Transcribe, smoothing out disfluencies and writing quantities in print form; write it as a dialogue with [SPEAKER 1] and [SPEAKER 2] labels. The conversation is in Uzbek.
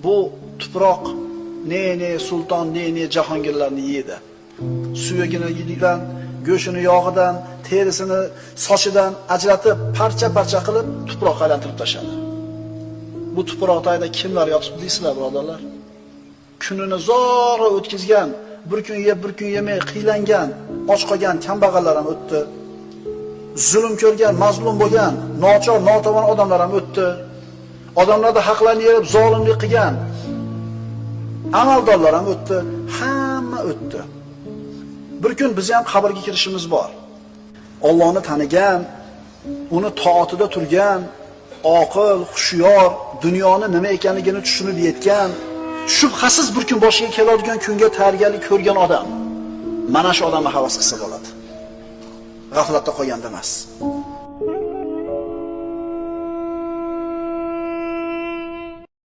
[SPEAKER 1] Bu tuproq ne-ne sulton, ne-ne jahongirlarni yedi. Suyagini yedidan, go'shini yog'idan, terisini sochidan ajratib, parcha-parcha qilib tuproqqa aylantirib tashladi. Bu tuproq tagida kimlar yotibdi deysizlar, birodarlar? Kunini zo'rg'a o'tkazgan, bir kun yeb, bir kun yemay qiylangan, och qolgan kambag'allar ham o'tdi. Zulm ko'rgan, mazlum bo'lgan, nochor, notavon odamlar ham o'tdi. Odamlarda haqlarini yerib zolimlik qilgan amaldorlar ham o'tdi, hamma o'tdi. Bir kun biz ham qabrga kirishimiz bor. Allohni tanigan, uni toatida turgan, oqil, hushyor, dunyoni nima ekanligini tushunib yetgan, shubhasiz bir kun boshiga keladigan kunga tayyorgarlik ko'rgan odam mana shu odamni havas qilsa bo'ladi. G'aflatda qolganda emas.